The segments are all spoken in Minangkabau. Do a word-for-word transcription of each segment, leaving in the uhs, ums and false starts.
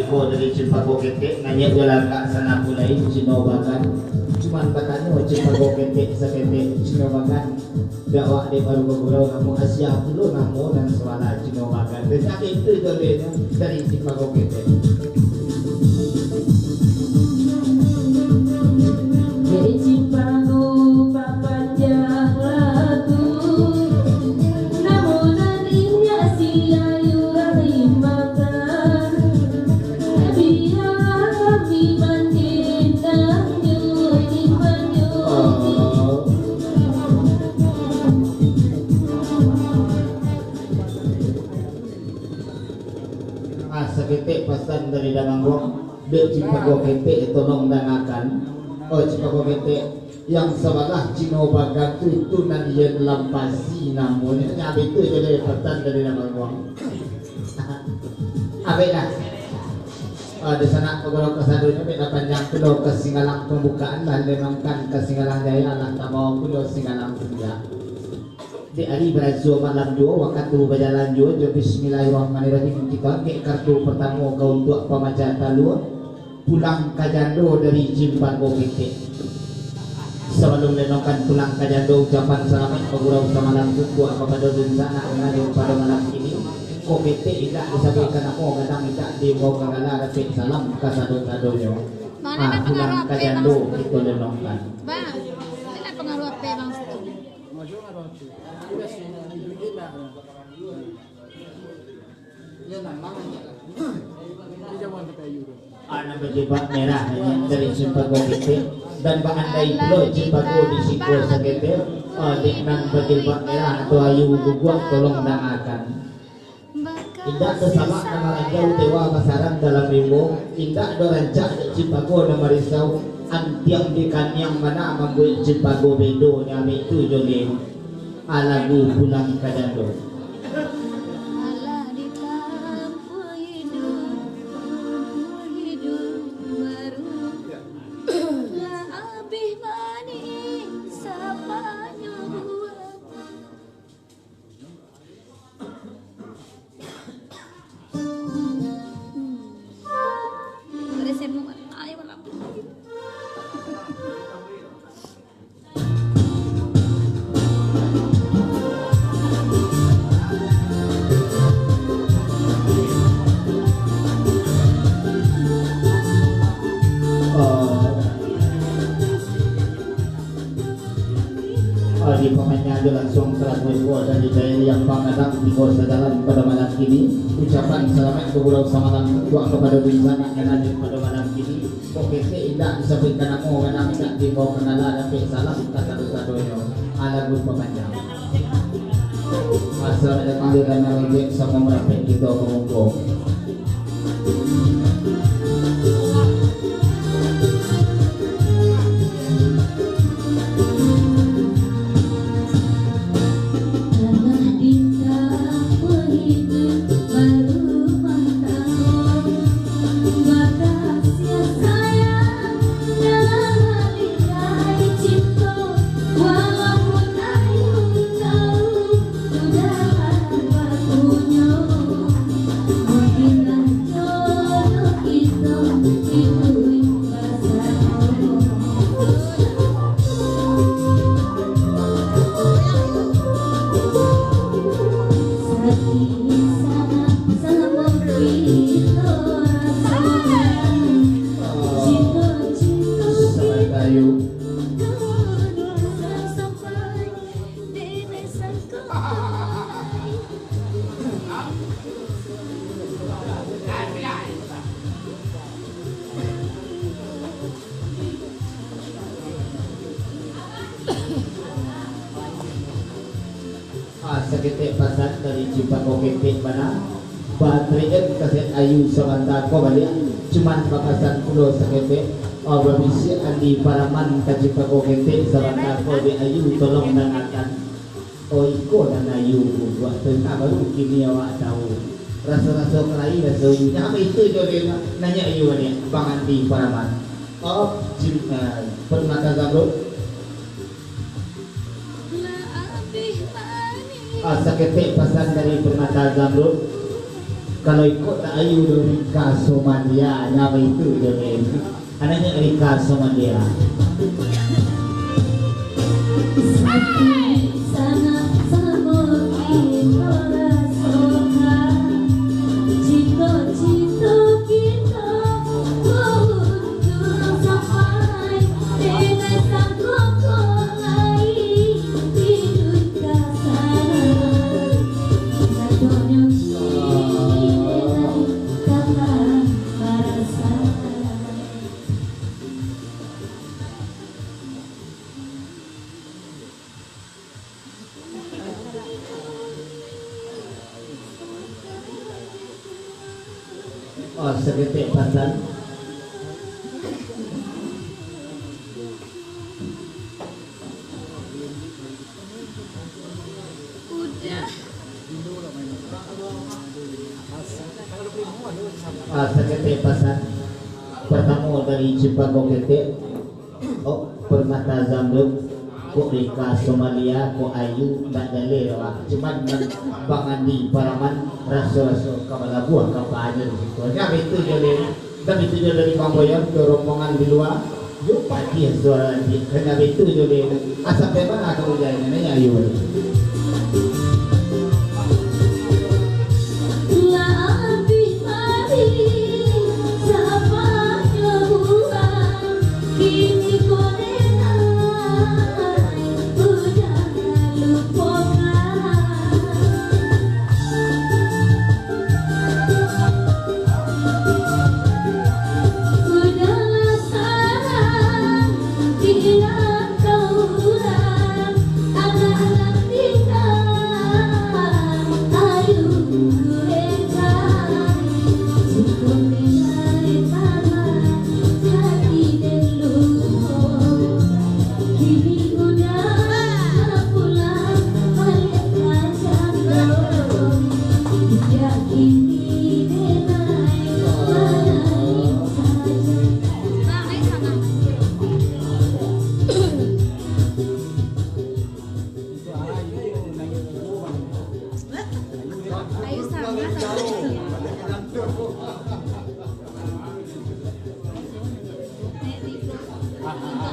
Ko dari Cimpago Ketek, nanyok jo langkah sana pulai Cino Bagan. Cuman batanyo Cimpago Ketek saketek, Cino Bagan. Dak awak dek baru bagurau, namo asia pulo namo nan sawalah Cino Bagan. Dari sakit tu jo dek dari Cimpago Ketek. Dari Cimpago papanjang lagu, namo nan indak si Ayu Rahim Bagan. Ah, saketek pasan dari Damangguang, dek Cimpago Ketek, tolong dangakan. Oh, Cimpago Ketek, yang sawalah Cino Bagan tu, itu nan Yan Lampasi namonyo. Nyo, abih tu jo dek pasan dari Damangguang. Abih lah. Ah, di sana pagurau kasadonyo, abih lah panjang pulo ka Singgalang pambukaan lah, lenongkan ka Singgalang Jaya lah, tabao pulo Singgalang Senja. Di ari baraso malam juo, wakatu bajalan juo, jo bismillahirrahmanirrahim, kito angkek kartu partamo ka untuak pamaca talua, Pulang ka Jando dari Cimpago Ketek. Sabalum lenongkan Pulang ka Jando, ucapan salamaik bagurau samalam untuak kapado dunsanak nan hadir pado malam kini. Ko ketek indak disabuikan namo, gadang indak diimbau kangala, dapek salam kasado-sadonyo. Ah, Pulang ka Jando kito lenongkan. Bang, mana pengaruh H P Bang Situ? Anak bajilbab merah dari Cimpago Ketek, dan baandai pulo Cimpago di siko saketek, ah, dek nan bajilbab merah atau Ayu Guguak, tolong dangakan. Indak tasalak nan maranjau, dewa basarang dalam rimbo, indak doh rancak dek Cimpago nan marisau, antiang di kaniang bana mambuek Cimpago bedo, nyo abih tu jo lin. Ah, lagu Pulang ka Jando. Alah ditampuah iduik, iduik baru, lah abih manih sapanyo buah. Ada semua, ayo malam. Ah, di pamanyah jo langsuang talagu iko dari Dairi Ampang Gadang, tibo sajalan pado malam kini. Ucapan salamaik bagurau samalam untuak kapado dunsanak nan hadir pado malam kini. Ko ketek indak disabuikan namo, gadang indak diimbau kangala, dapek salam kasado-sadonyo. Ah, lagu papanjang. Asa datang di tanah rejek, samo marapek kito ka muko. Ah, saketek pasan dari Cimpago Ketek bana. Baterai kaset Ayu sabanta ko baliak, cuman bapasan pulo saketek, ah, babisiak Andi Paraman ka Cimpago Ketek sabanta ko, dek Ayu tolong dangakan. Oh, iko nan Ayu buek tu, nah, baru kini awak tahu. Raso-raso kalai, raso Ayu. Nyo, apo itu jo dek nanyok Ayu baliak, Bang Andi Paraman. Oh, Cim-, eh, Permata Zamrud. Ah, saketek pasan dari Permata Zamrud. Kalau iko tak ayu doh Rika Somalia, nyo baitu jo den. Anaknyo Rika Somalia. Oh, saketek pasan. Ah, saketek pasan. Partamo dari Cempako Ketek. Oh, Permata Zamrud, kok Rika Somalia, kok ayu, ndak jaleh awak. Cuman nan Bang Andi Paraman, raso-raso ka balabuah ka paja di situ. Nyo baitu jo den, nyo baitu jo dari Bang Boyan, ke rombongan di lua. Yo, padiah suaro Andi, nyo baitu jo den. Asa pemang aku ujan, nyo ayu.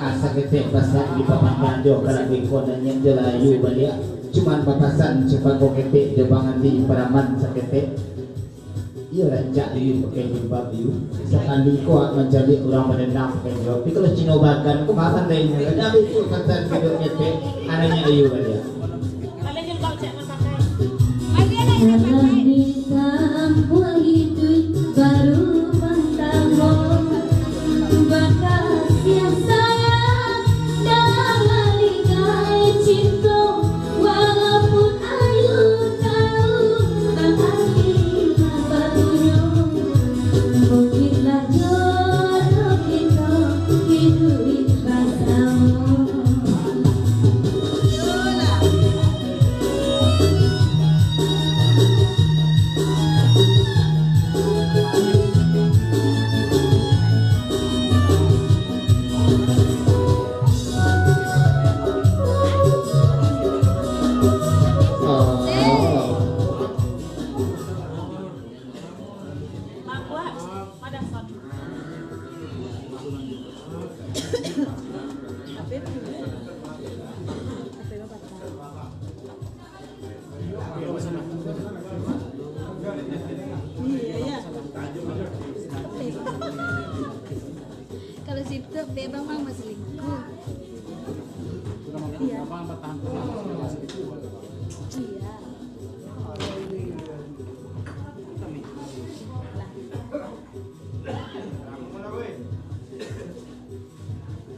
Asa ketek pasan di papan ganjo, kalau di kota nyen je lah ayu baliak. Cuman papasan Cempako Ketek jo Bang Andi Paraman saketek. Iyo, rancak ayu pakai jilbab ayu. Sakali ko awak mancaliak urang badendang pakai jilbab. Tapi kalau Cino Bagan ko marah deh. Jadi itu pasan Cempako Ketek, anaknyo ayu baliak. Kalau di kampuang iduik baru partamo, bakasiah sayang dalam maligai cinto, walaupun ayu tau bak ati batunyo, mungkinlah jodoh kito iduik basamo. Kalau situ bebang mang selingkuh. Iya. Iya.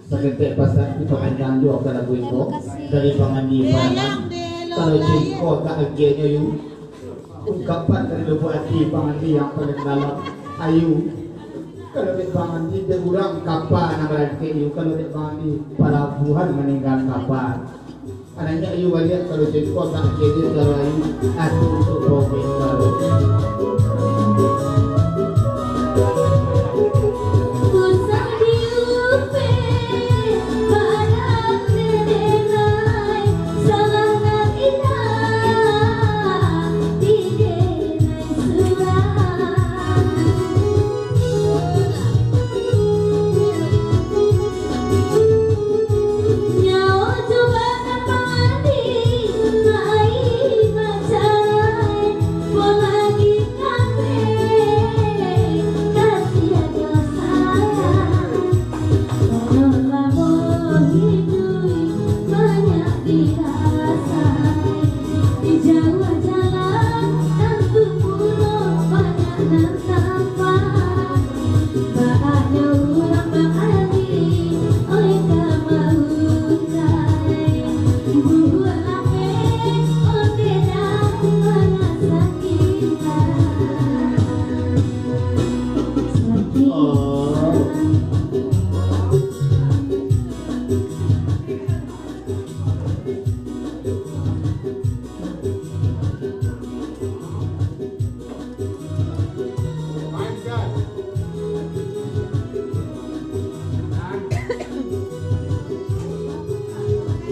Saketek pasan di papan ganjo ka lagu iko dari Bang Andi Paraman. Kalau cingko tak agiahnyo yu. Ungkapan dari lubuk ati Bang Andi yang paling dalam. Ayu. Kalau dek Bang Andi, dek urang kapa nan barangkek yu. Kalau dek Bang Andi, palabuhan maningga kapa. Anaknyo ayu baliak, kalau cengkok tak kiri, kalau ayu atu untuk bobek baru.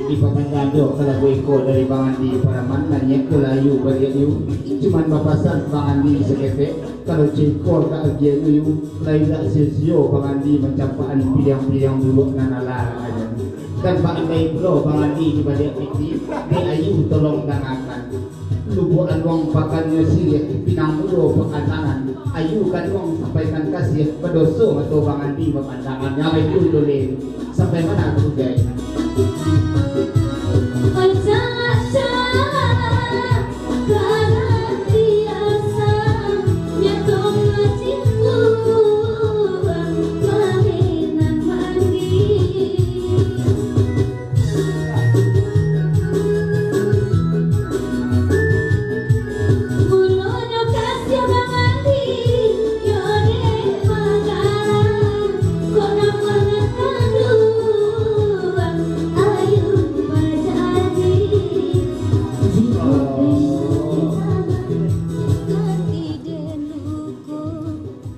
Dipapanjang jo kalagu iko dari Bang Andi Paraman, naiak jo lah Ayu baliak Yu. Cuman bapasan Bang Andi saketek, kalau ceko agak agiah Yu, lai indak sio-sio Bang Andi mancampakan piliang-piliang buruak nan alah-alah. Dan baandai pulo Bang Andi di baliak piti, dek Ayu tolong dangakan. Lubuak aluang pakannyo siriah, pinang mudo pakantanan. Ayu kaduang sampaikan kasiah, badoso mato Bang Andi bapandangan. Nyo baitu jo leh, sampai ma tu jai.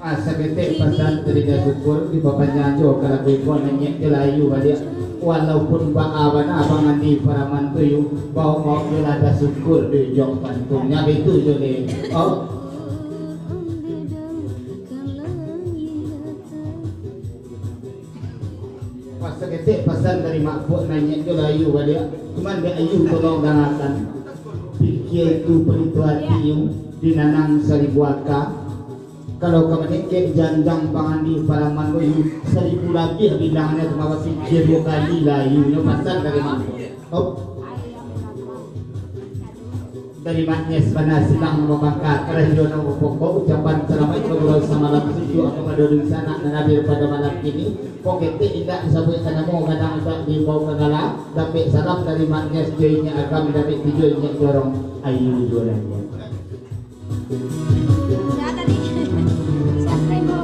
Ah, saketek pasan tadi dah syukur, dipapanjang jo kalagu iko, naiak jo lah Ayu baliak. Walaupun baa bana Bang Andi Paraman tu Yu, baok-baok jo lah dah syukur di ujung pantun. Nyo baitu jo leh. Oh. Pas saketek pasan dari Mak Pok, naiak jo lah Ayu baliak. Cuman dek Ayu tolong dangakan. Pikia itu pelito ati Yu, dinanam saribu aka. Kalau ka manekek janjang Bang Andi Paraman ko, Yu, saribu labiah bilangnyo tu, mako pikia duo kali lah Ayu, nyo pasan dari Mak Pok. Op. Dari Mak Nyes bana silang mambangka, karajo nan bapokok, ucapan salamaik bagurau samalam, sujuak kapado dunsanak nan hadir pado malam kini. Kok ketek indak disabuik ka namo, gadang indak diimbau ka gala, dapek salam dari Mak Nyes, jo inyiak agam, dapek tijo inyiak jorong, Ayu juo lah. Siapa tadi? Siapa yang mau?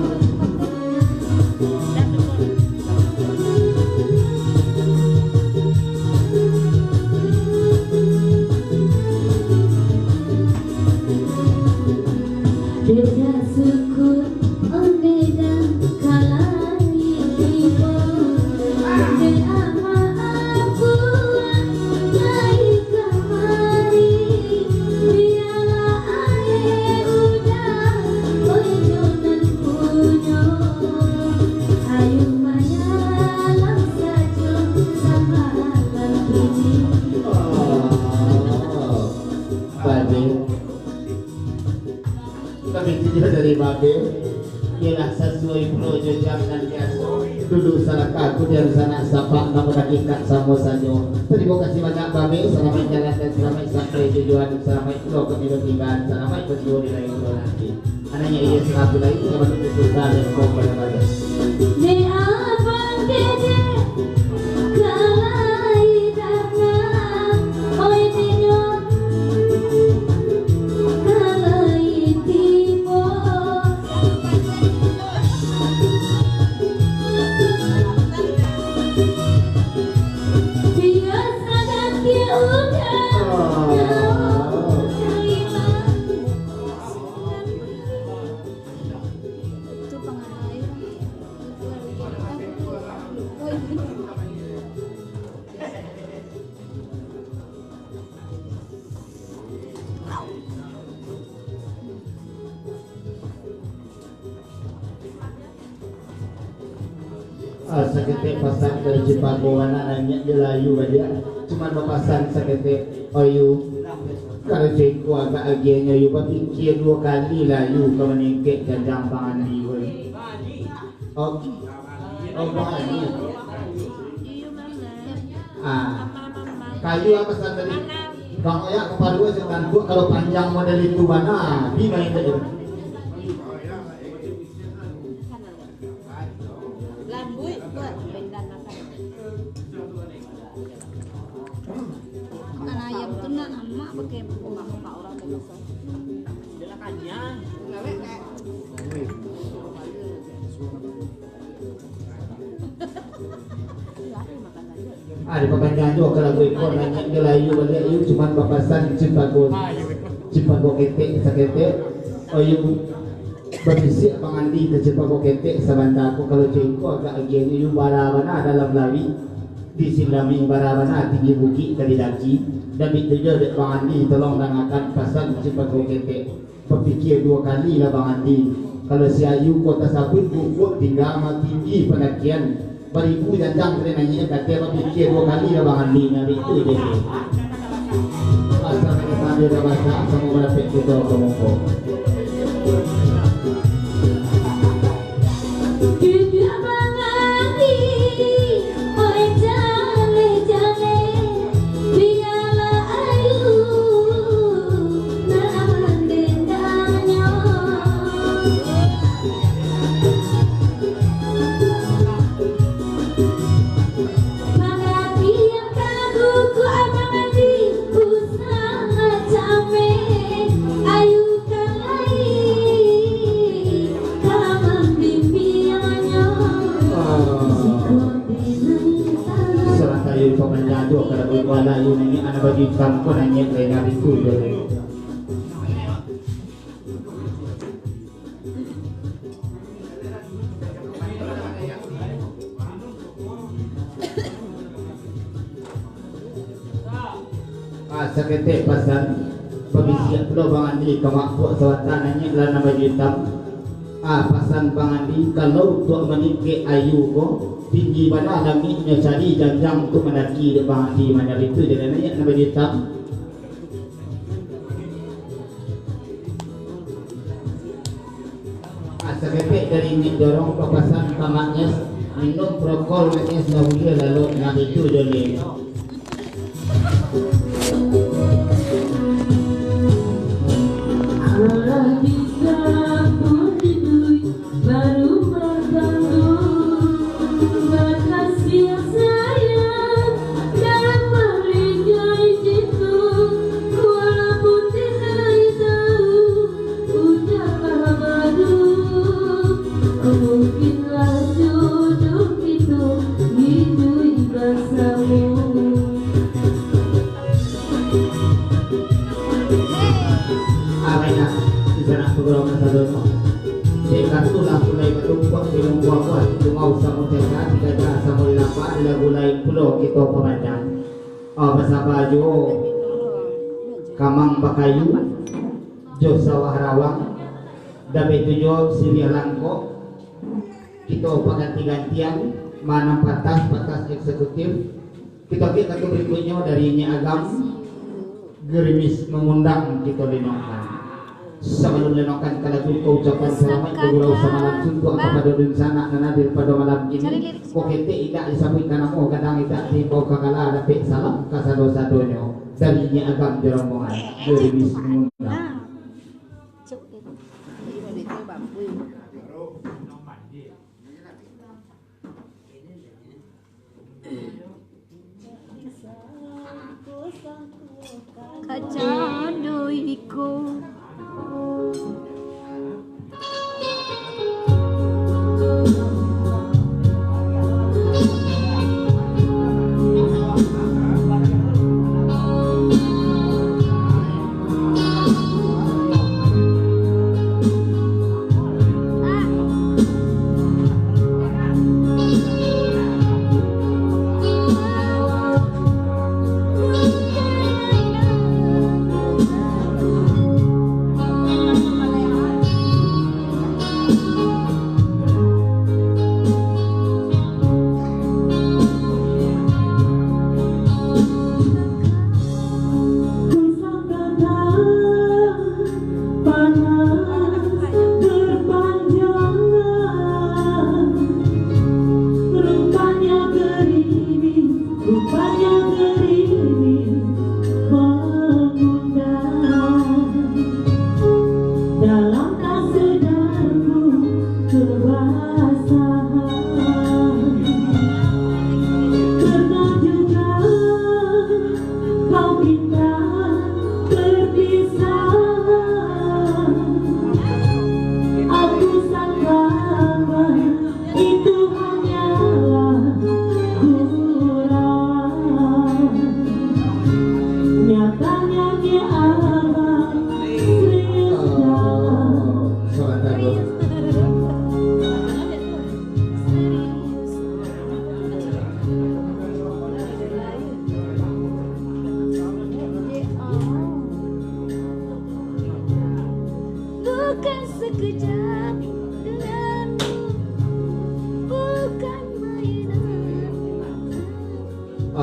Beda suku, onde dan kalai tibo. Dek ama apuak lai kamari, bialah ae udah, oi jo nan punyo. Ayu manyalang sajo samalam kini. Padi. Kami tujuah dari Babe, ialah sasuai pulo jo jam nan biaso. Dulu salangkah, kudian sanak sapak, nan barakikat samo sajo. Tarimo kasih banyak, Babe. Salamaik jalan dan salamaik sampai tujuan. Salamaik pulo kami batiban. Salamaik batuo di lain pulo nanti. Anaknya ia serabu lain, sama dengan susah dan kau pada badan. Dek abang kede, kalai danga, oi dinyo, kalai tibo. Biasa ganti udah, udah hilang. Itu pangalai. Ah, saketek pasan dari Cipago, anak naiak jo lah Ayu baliak. Cuman bapasan saketek, Ayu, kalau ceko agak agiahnyo, Ayu, bapikia duo kali lah, Ayu, ka manekek janjang Bang Andi, woi. Oh, oh, Bang Andi. Ah, kayu apo sandali? Bang Oyak kapalo aja kan, kalau panjang model itu bana, di main deh. Lambuik buat bendan makan. Makan ayam tu nak amak pakai buka-buka orang tu. Dia lah kanyang. Ah, dipapanjang juo kalau iko, naiak jo lah Ayu baliak, Ayu cuman bapasan Cipago, Cipago ketek saketek. Oh, Ayu babisiak Bang Andi ka Cipago ketek sabanta ko, kalau ceko agak agiahnyo, Ayu, bara bana dalam lawik. Di Silami bara bana tinggi bukik ka didaki, dan baitu juo dek Bang Andi, tolong dangakan pasan Cipago Ketek. Bapikia duo kali lah Bang Andi. Kalau si Ayu ko tasabuik guguak tingga mah tinggi pandakian, baribu janjang ka dinaiak, kato bapikia duo kali lah Bang Andi, nyo baitu juo dek. Asa ka sambil dah basah, samo barapek kito ka muko. Duduak mangadi, oi jaleh-jaleh, bialah ayu nan mandendanyo. Mangadi ka guguak mangadi, usah cameh, ayu ka lai. Sarata ayu pamanjang tu, kada buliah lah ayu naiak anak baju itam ko naiak lai nari tu je. Ah, saketek pasan, babisiak pulo Bang Andi ka mangkuak sawatan naiak lah nan baju itam. Ah, pasan Bang Andi, kalau untuak maningkek ayu ko, tinggi bana langiknyo, cari janjang untuak mandaki dek Bang Andi, mano itu jadi naiak nan baju itam. Ah, saketek dari Nik Dorong, papasan ka Mak Nyes, minum prokol Mak Nyes, lah buliah lalu nak itu jolin. Alah bisa pun hidup. Barumah tangga, bakasiah sayang, dalam maringai jitu, walaupun tiada tahu, ujarlah madu, mungkinlah jodoh itu hidup bersama. Ah, baiklah, di sanak pagurau nan sadonyo. Dek katulah mulai batumpuak di lungkuang buah, di tungau samo caca, di gajah samo di lapak, di lagu lain pulo kito pamanjang. Ah, basaba juo kamang bakayu, jo sawah rawang, dan baitu juo siriah langkok, kito baganti-gantian, manang patas, patas eksekutif, Kito agak ka berikutnyo dari Nyiak Agam, Gerimis Mangundang kito linokan. Sabalun linokan ka lagu ko ucapan salamaik bagurau samalam suntuak kapado dunsanak nan hadir pado malam kini. Ko ketek indak disabuikkan namo, gadang indak diimbau kakala, dapek salam kasado-sadonyo dari Nyiak Agam jo rombongan. Gerimis Mangundang. Kacado iko.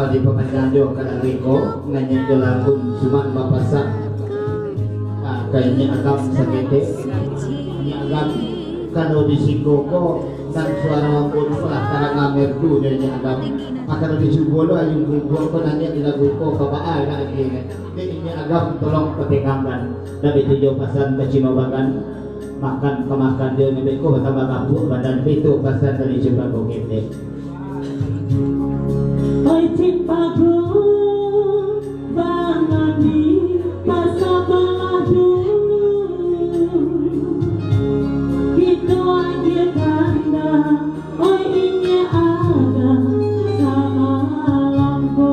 Dipapanjang jo ka dari ko, nanyek jo lagun suman bapasan. Ah, ka inyiak agam saketek. Inyiak agam, kalau di siko ko, nan suaro ambo tu lah tarang merdu nyo inyiak agam. Ah, kalau dicubo lo ayun bubuak ko nanyek di lagu ko, babaa nak lagi ni. Dek inyiak agam tolong patengangkan. Dah baitu jo pasan ka Cino Bagan. Makan ka makan jo nyo beko batambah kapuak badan, baitu pasan dari Cino Bagan ketek. Oi Cipago, bangan di pasabalah dulu. Kito agiah kandang, oi inyiak agam samalam ko.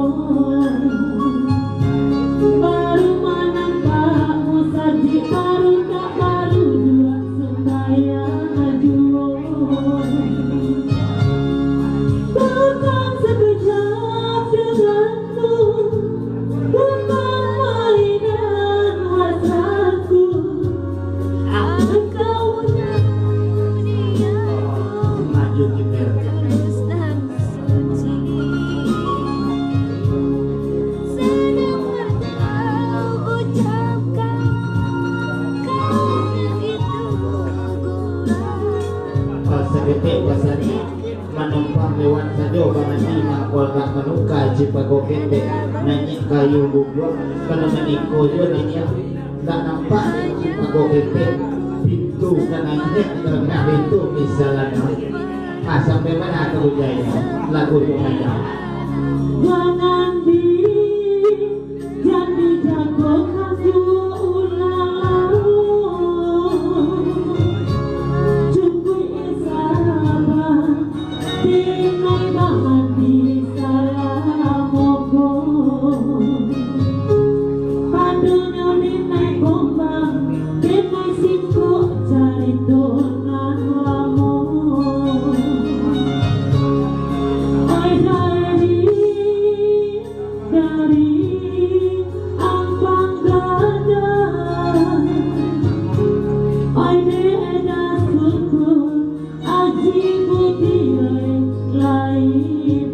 Baru manampak musajik, baru tak baru juo sumbayang juo. Bukan sekejap denganmu, bukan mainan hasratku. Engkau maju kiper. Saketek basani manumpang lewat sajo, bangani mangko agak manuka Cipago ketek, nanyek kayu bubuak, kalau maniko juo nanyek. Ndak nampak Cipago ketek, pintu ka nanyek, ka nanyek itu misalnya. Ah, sampai mana tu bujainyo? Lagu tu panjang. Jangan di, jangan dijago kaku ulah. Cukuik sabar. Dinai bamandi salamo ko. Padonyo dinai gombang, dinai singkok carito nan lamo. Ai dari, dari Ampang Gadang, ai dek dah syukur. Aji Budi lai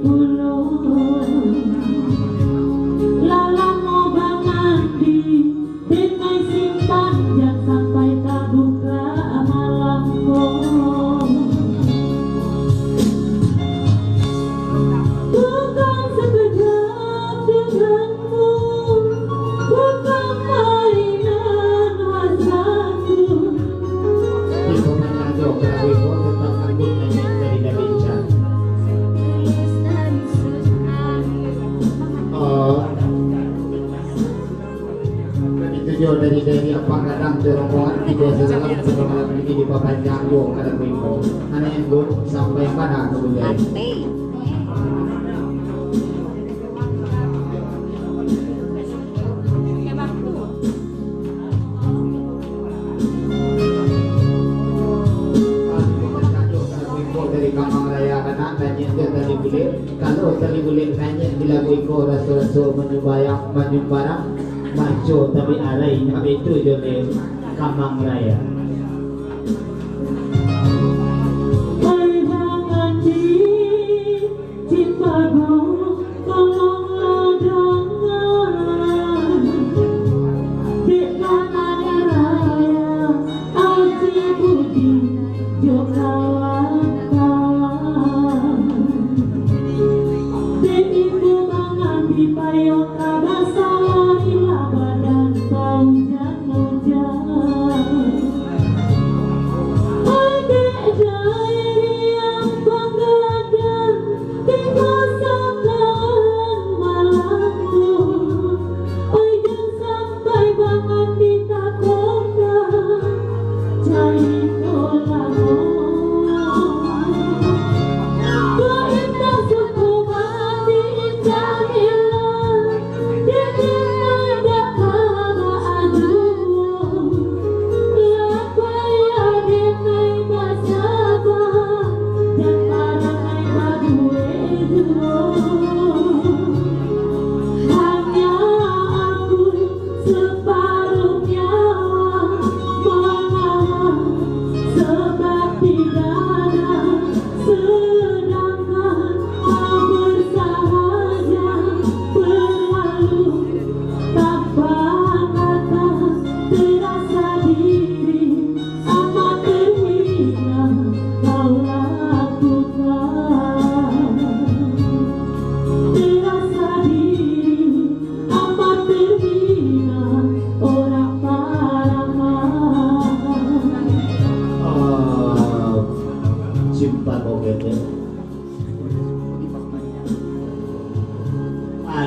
pulo. Lah lamo bamandi, dinai simpan, jan sampai tabukak malam ko. Bukan sekejap dengan Itu jo dari, dari Ampang Gadang tu rombongan tigo sasalam, salam lagi dipapanjang jo ka lagu iko. Anak yang sampai mana tu, Bujai? Dari Kamang Raya, anak nanyek jo tali bulek. Kalau tali bulek nanyek di lagu iko, raso-raso manyumbayang, manyumbarang, maco tabik arai, nak baitu jo le Kamang Raya. Oi, bangandi, Cipago, tolonglah danga. Dek Kamang Raya, Aji Budi, jo kawan-kawan. Dek itu bangandi payuang ka basalahilah badan paujan-ujan.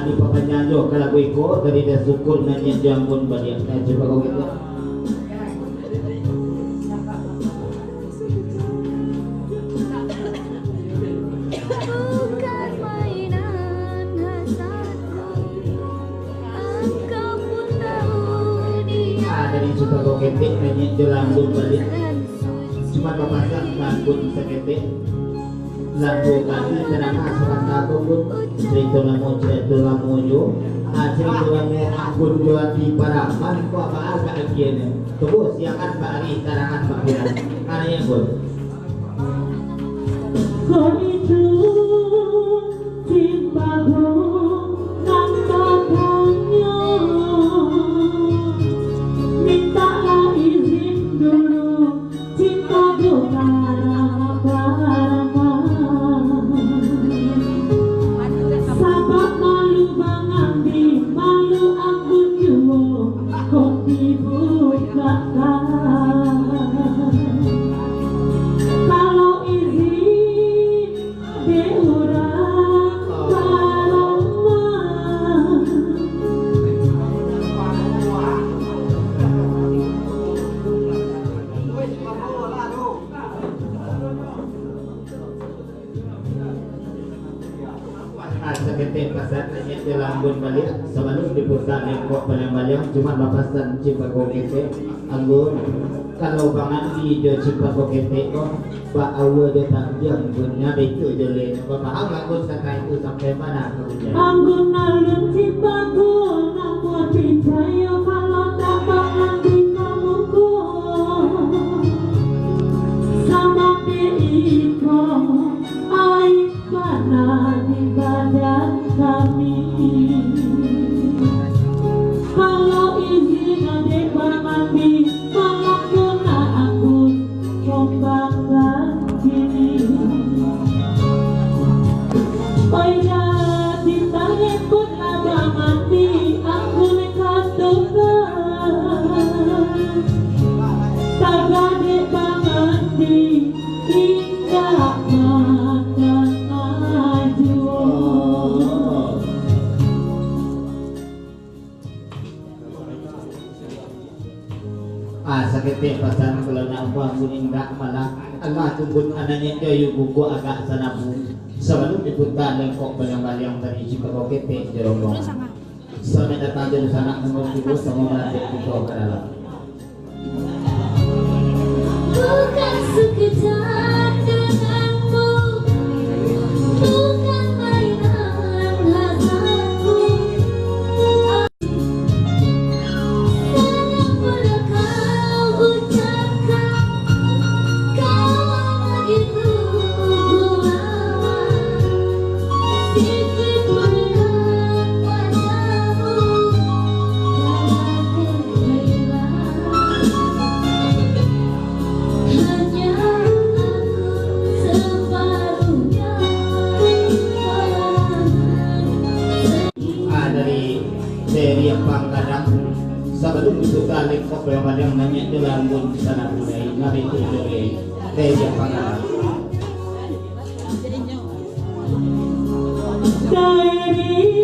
Dipapanjang jo ka lagu iko, dari Dah Syukur nanyek jo anggun baliak. Nah, cubo kau gitu. Bukan mainan hasadku, engkau pun tahu dia. Ah, dari Suka Kau Ketek nanyek jo anggun baliak. Cuma bapasan anggun saketek. Lampu kami tadanga sabanta ko pun, carito lamo, carito lamo jo. Ah, carito lamo anggun jo Ati Paraman ko apa agak agianyo. Tubuh siangan baari tarangan bakulan. Anaknya pun. Ko itu cimpago nan batanyo, mintaklah izin dulu. Cinta tu karama-karama, sabab malu bangambia, malu anggun juo, kok dibukakan. Kalau izin dek urang karama. Ah, saketek pasan nanyek jo anggun baliak, sabalun diputa lengkok baliang-baliang, cuma bapasan cimpago ketek, anggun, kalau bangambia jo cimpago ketek ko, baaua jo tandiang, dunia betu jo le, bapaham anggun sakai tu sampai mana ka dunia. Anggun alun cimpago, namuah picayo, kalau tak bangambia ka muko, sama dek iko. Ai bana di badan kami. Kalau izin dek bangambia, malam tu nak anggun kombang gantini. Oi, jadi talempon lah bangambia, anggun katokan. Tagak dek bangambia, indak makan juo. Ah, saketek pasan kalau nak buah kuning dak malah. Alah, tunggu anaknya jo yu buku agak sanabu. Sabalun diputa lengkok baliang-baliang tadi, cubo kau ketek jo rombongan. Selamat datang di sana, nomor tiga, sama melantik kita ke dalam. Bukan sekedar denganmu, bukan mainan hasratku. Sayang pernah kau ucapkan, kau amat itu ku bawa. Ah, dari Seri Panggadang, sabalun buka lekok yang padang nanyek tu lambun sana budai, nabi tu dari Seri Panggadang. Dari